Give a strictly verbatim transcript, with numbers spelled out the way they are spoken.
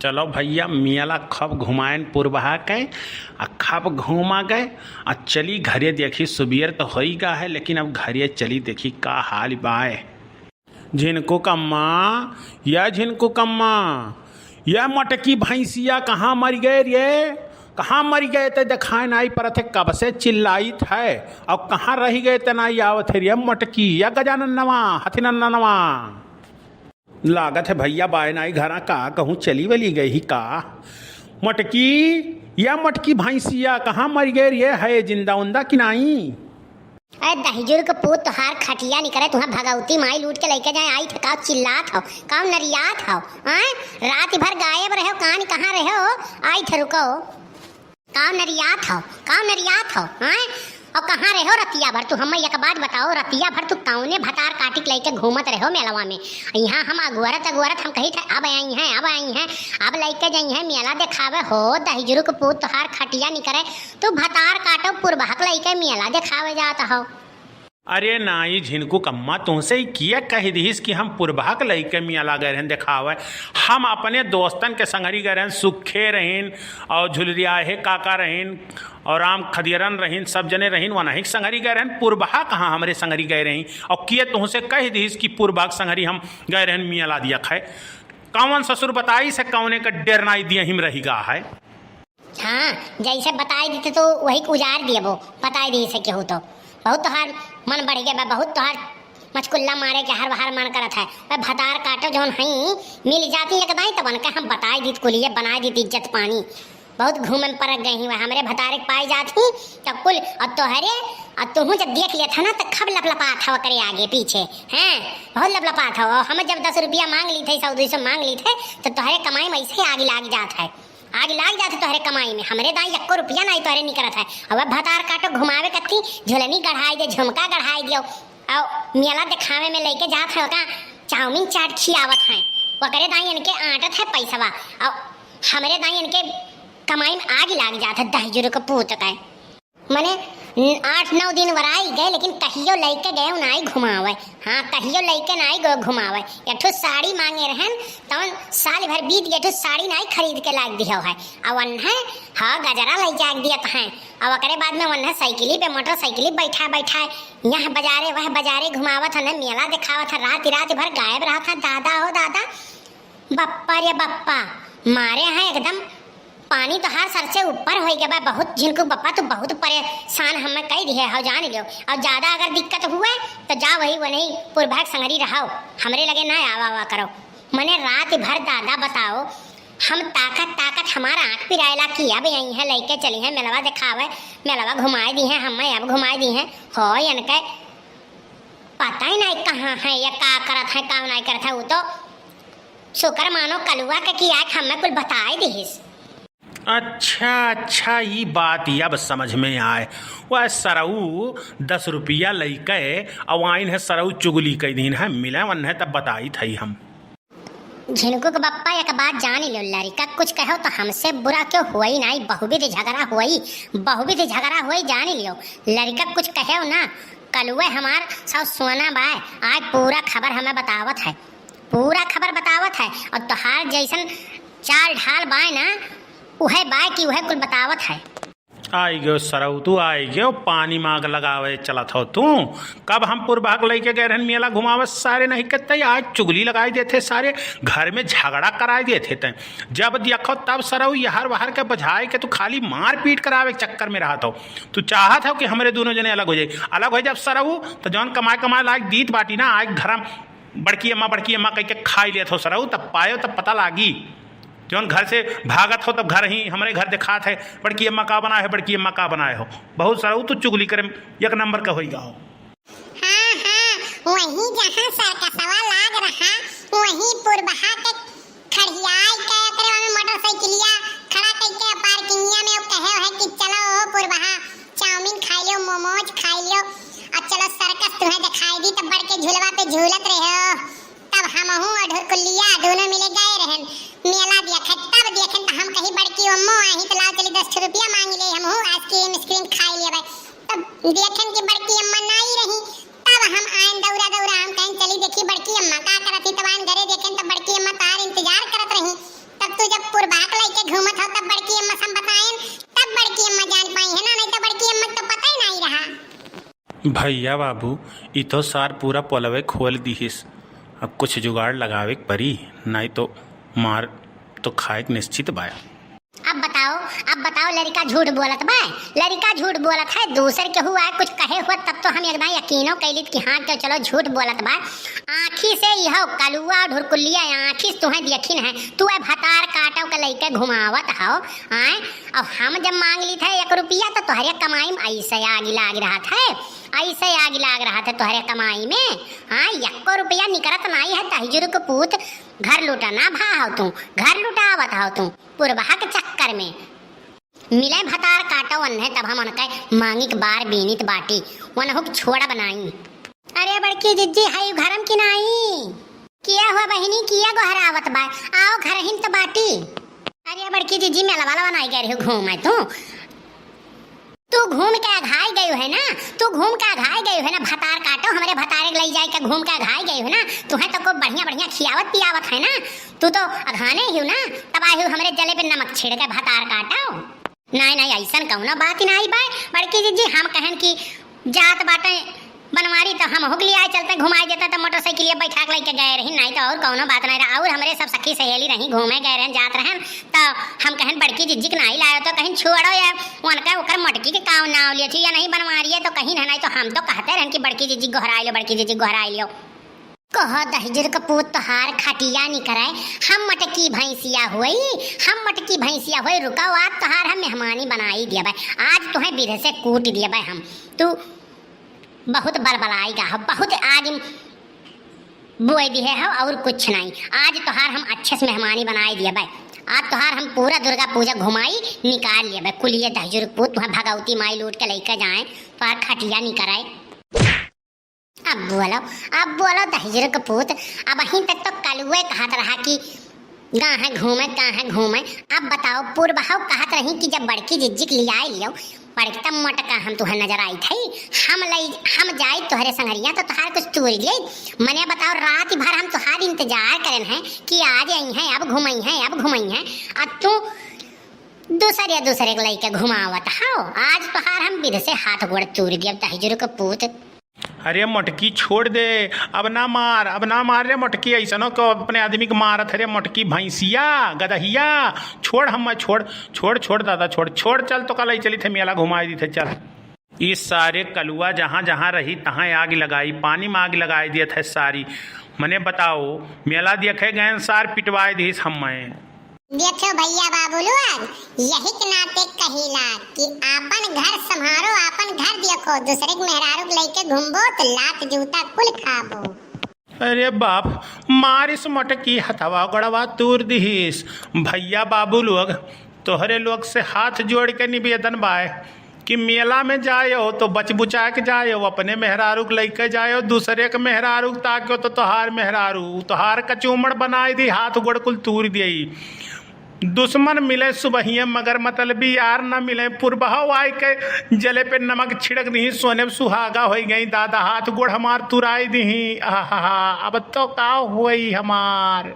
चलो भइया, मेला खूब घुमाएन पुरबहा के, आ खूब घूमा गए, आ चली घरे देखी, सुबियर तो होई गा है, लेकिन अब घरे चली देखी का हाल बाय। झिनकू कम्मा, या झिनकू कम्मा, या मोटकी भैंसिया कहाँ मरि गए रे? कहाँ मरि गए? ते देखाए नाई परत है, कब से चिल्लाइत है, और कहाँ रहि गए ते नाई आवत है रे मोटकी, या गजाननवा, हथिननवा। लागत है भइया बाय नाई घरा, का कहूँ चली वली गई ही का? मोटकी, या मोटकी भैंसिया कहाँ मरि गए रे, है जिंदा उंदा कि नाई? अरे दहिजुर के पूत, तोहार खटिया निकरे, तुहाँ भगवती माई लूट के लइके जाए, आई थे, काउ चिल्लात हौ, काउ नरियात हौ, आय? रात भर गायब रहो, कान कहाँ रहो, आई थे, रुको। काउ नरियात हौ, काउ नरियात हौ, आय? और कहाँ रहो रतिया भर, तू हमें एक बात बताओ, रतिया भर तू कौने भतार काटी के लइके घूमत रहो मेलवा में? यहाँ हम अगुअरत अगुअरत हम कही थे, अब आई हैं, अब आई हैं, अब लइके जाई हैं, मेला देखावे हो, दहिजुर के पूत, तोहार खटिया निकरे, तू भतार काटो, पुरबहक लइके मेला देखावे जात हौ। अरे नाई झिनकू कम्मा, तुहसे ई किया कहि दिहिस कि हम पुरबहक लइके मेला गए रहन देखावे। हम अपने दोस्तन के संगरी गए रहन, सुखे रहिन और झुलरियाहे काका रहिन और राम खदियरन रहिन, सब जने रहिन, वनहिक संगरी गए रहन। पुरबहक कहाँ हमरे संगरी गए रही? और किया तुहसे कहि दिहिस कि पुरबहक संगरी हम गए रहन मेला दिया खाए? कौन ससुर बताइस है कौने का डेर नाई दिया हिम रहि गा है? हाँ, जैसे बताई देते तो वही के उजार दिए वो, बताई दी से केहू तो। बहुत तोहार मन बढ़ गया बा, बहुत तोहार मचकुल्ला मारे के हर बाहर मन करत है। वह भतार काटो जौन हई, मिल जाती एक दाई तब उनके हम बताई दीत कुलिये, बनाई दीत इज्जत पानी। बहुत घूमे में परक गई ही, वह हमरे भतारे के पाई जात ही, तब कुल, और तोहरे, और तुहू जब देख लेत है ना, तो खब लपलपात हव करे आगे पीछे, हैं, बहुत लपलपात हव। और हम जब दस रुपया मांग ली थे, सौ दो सौ मांग ली थे, तो तोहरे कमाई में ऐसे आग लाग जात है। आग लाग जात तोहरे कमाई में, हमरे दाई एक्को रुपया नाई तोहरे निकरत है। अब भतार काटो घुमावे कत्ती, झुलनी गढ़ाई दे, झुमका गढ़ाई दियो, और मेला देखावे में लेके जात है, ओका चाउमीन चाट खियावत है, ओकरे दाई इनके आंटत है पैसवा, और हमरे दाई इनके कमाई में आग लाग जात है, दहिजुर के पूत के। मने, न-, आठ नौ दिन वराई गए, लेकिन कहियो लइके गए नाई घुमावे। हाँ, कहियो लइके नाई गए घुमावे। एक ठो साड़ी मांगे रहन, तवन साल भर बीत गए, एक ठो साड़ी नाई खरीद के लाग दियो है। अब वन्हे, हाँ, गजरा लइ जाके दियत हैं। अब ओकरे बाद में वन्हे साइकिली पे, मोटरसाइकिली बैठा बैठा, यहाँ बजारे, वह बजारे घुमावत है, मेला देखावत है, रात रात भर गायब रहत है। दादा हो दादा, बप्पा रे बप्पा, मारे हैं एकदम, पानी तोहार सर से ऊपर होइ गया बा। बहुत झिनकू बप्पा, तू बहुत परेशान हमें कई दिहे हो, जान लियो। और ज्यादा अगर दिक्कत हुए तो जा वही वो नहीं पुरभाग संगरी रहो, हमरे लगे ना आवा आवा करो। मने रात भर दादा बताओ, हम ताकत ताकत हमारा आँख पिरायला कि अब यही है लइके चली है मेलवा देखावे, मेलवा घुमाए दी है, हमें अब घुमाए दी है। हो इनके पता ही नहीं कहाँ है या का करत है, का नहीं करत है। वो तो शुक्र मानो कलुआ के कि आके हमें कुल बताए दिहिस। अच्छा, अच्छा, ई बात अब समझ में आए। वह सरऊ दस रुपया लइके अवाइन है, सरऊ चुगली कई दिन है, मिले वन्हे तब बताई थई हम। झिनकू के बप्पा, एक बात जान लियो, लड़का कुछ कहो तो हमसे बुरा क्यों हुई नाई, बहुविध झगड़ा हुई, बहुविध झगड़ा हुई, जान लियो। लड़का कुछ कहो ना, कलुए हमार सब सोना बाय, आज पूरा खबर हमें बतावत है, पूरा खबर बतावत है। और तोहार जैसन चाल ढाल बाय ना, उहे बाय कि उहे कुल बतावत है। आई गयो सरऊ, तू आई गयो, पानी मांग लगावे चलत हो तू। कब हम पुरबहक लइके गए रहन मेला घुमावे, सारे नहीं करते, आज चुगली लगाई देते सारे, घर में झगड़ा कराई देते तैं। जब देखो तब सरऊ यहर वहर के बजाय के तू खाली मारपीट करावे के चक्कर में रहत हो। तू चाहत हो कि हमरे दोनों जने अलग हो जाए, अलग हो जाए सरऊ, तो जौन कमाए कमाए लायक दीत बाटी ना, आज घर बड़की अम्मा, बड़की अम्मा कह के खाई लेत हो सरऊ, तब पायो तब पता लागी। जौन घर से भागत हो तब घर ही हमरे घर देखात है, बड़की अम्मा का बनाए हो, बड़की अम्मा का बनाए हो। बहुत सरऊ तू चुगली करे एक नंबर का होई गा हो। हाँ, हाँ, वही जहाँ सर्कसवा लाग रहा, वही पुरबहा के खड़ियाई के ओकरे बाद में मोटरसाइकिलिया खड़ा कइके पार्किंगिया में कहे है कि चलो ओ पुरबहा, चाउमीन खाई लियो, मोमोज खाई लियो, और चलो सर्कस तुम्हें दिखाई दी। तब बड़के झूलवा पे झूलत रहे हो, तब हमहू और ढुरकुलिया दोनों मिले गए रहन मेला देखे। तब देखेन तो हम कही बड़की अम्मो आही तो लाओ चली दस ठो रुपया मांग ले, हमहू आइसक्रीम स्क्रीम खाई लेबे। तब देखेन कि बड़की अम्मा नाई रही, तब हम आयन दौड़ा दौड़ा, हम कहेन चली देखी बड़की अम्मा का करत ही। तब आयन घरे देखेन तब बड़की अम्मा तार इंतजार करत रही। तब तू जब घूमत हो तब बड़की अम्मा से हम बताएन, तब बड़की अम्मा जान पाई है ना, नहीं तो बड़की अम्मा तो पता ही नहीं रहा। भैया बाबू, ई तो सार पूरा पोलवे खोल दिहिस। अब कुछ जुगाड़ लगावे के परी, नाहीं तो मार तो खाए के निश्चित बा। अब बताओ, अब बताओ, लड़िका झूठ बोलत बा? लड़िका झूठ बोलत है, दूसर केहू आए कुछ कहे हुआ तब तो हम एकदम यकीनो कैलित कि हाँ, तो चलो झूठ बोलत बा। आँखी से इहो कलुआ ढुरकुलिया आँखी से तुहें देखिन है, तू ए भतार काटो के लइके घुमावत हो, आए? अब हम जब मांग ली थे एक रुपया तो तोहरे कमाई में ऐसे आगी लाग रहा था, ऐसे आगी लाग रहा था तोहरे कमाई में, हाँ, एको रुपया निकरत नाई है, दहिजुर के पूत, घर लुटाना भा हो तू, घर लुटावत हो तू, पुरबहा के चक्कर में। मिले भतार काटो अन्हे तब हम उनके मांगिक बार बीनित बाटी, वनहुक छोड़ा बनाई। अरे बड़की जिज्जी, हई घरम की नाई? किया हुआ बहिनी, किया गोहरावत बा? आओ घरहिन त बाटी। अरे बड़की जिज्जी, मेला वाला बनाई गए रही घूमे तू। तू घूम के अघाई गई है ना, तू घूम के अघाई गई है ना, भतार काटो, हमरे भतारे के लई जाए के घूम के अघाई गई है ना, तुहें तो खूब बढ़िया बढ़िया खियावत पियावत है ना, तू तो अघाने ही हो ना, तब आई हो हमरे जले पे नमक छिड़के भतार काटो। नाई, नाई, अइसन कउनो बात ही नाई बा। बड़की जिज्जी, हम कहन कि जात बाटे बनवारी, त हमहू के लियाए चलते, घुमाई देता, त मोटरसाइकिलिया बैठा के लइके गए रही, नाई त और कउनो बात नाई रहा। और हमरे सब सखी सहेली रही, घूमे गए रहन, जात रहन, त हम कहन बड़की जिज्जी के नाई लायो, त कहिन छोड़ो या, उनका ओकर मोटकी के काव नाव लियो थी, या नहीं बनवारी है, त कहिन है, नाई त हम त कहते रहन कि बड़की जिज्जी गोहराई लो, बड़की जिज्जी गोहराई लो। कहो दहिजुर के पूत तोहार खटिया निकरे, हम मोटकी भैंसिया होई, हम मोटकी भैंसिया होई, रुको आज तोहार हम मेहमानी बनाई दियबे, आज तोहें बिरह से कूट दियबे हम। तू बहुत बलबलाई गा हो, बहुत आग बोए दिहे हो और कुछ नहीं। आज तोहार हम अच्छे से मेहमानी बनाई दियबे, आज तोहार हम पूरा दुर्गा पूजा घुमाई निकाल लियबे। कुलिये दहिजुर के पूत तोहें भगवती माई लूट के लइके जाए, तोहार खटिया निकरे। अब बोलो, अब बोलो दहिजर के पूत, अबहीं तक तो कलुए कहत रहा कि गाँहे घूमे, गाँहे घूमे। अब बताओ, पुरबहव कहत रही कि जब बड़की जिज्जी के लियाए लियो, बड़की तब मोटका हम तुहे नजर आई थई, हम लई, हम जाई तोहरे संगरिया तो तोहार कुछ तूर जाई। मने बताओ, रात भर हम तोहार इंतजार करन है कि आज आई हैं, अब घुमई हैं, अब घुमई हैं, अब तू दूसरे दूसरे के लइके घुमावत हव। आज तोहार हम बिध से हाथ गोड़ तूर दियब दहिजर के पूत। अरे मोटकी छोड़ दे, अब ना मार, अब ना मार रे मोटकी, अइसनो को अपने आदमी के मारत है रे मोटकी भैंसिया, गदहिया, छोड़ हम्मे, छोड़, छोड़, छोड़ दादा, छोड़, छोड़, चल तोका लई चलित है मेला घुमाई दित है, चल। ई सारे कलुआ जहाँ जहाँ रही तहाँ आग लगाई, पानी में आग लगाई दियत है सारी। मने बताओ, मेला देखे गए सार पिटवाई दिस हम्मे। देखो भैया बाबू लोग, यही के नाते कहिला कि आपन घर संभारो, आपन घर देखो, दूसरे के मेहरारू के लइके घूमबो तो लात जूता कुल खाबो। अरे बाप, मारिस मोटकी हथवा गोड़वा तूर दिहिस। भैया बाबू लोग, तोहरे लोग से हाथ जोड़ के निवेदन बाय कि मेला में जायो तो बच बुचा के जायो, अपने मेहरारू के लइके जायो, दूसरे के मेहरारू के ताक्यो तो तोहार मेहरारू तोहार कचूमड़ बनाई दी, हाथ गोड़ कुल तूर दियई। दुश्मन मिले सुबहिये मगर मतलबी यार न मिले, पुरबहव आइ के जले पे नमक छिड़क दिही, सोने पे सुहागा होइ गई दादा, हाथ गोड़ हमार तुराई दिही। आहा, अब तो का होई हमार।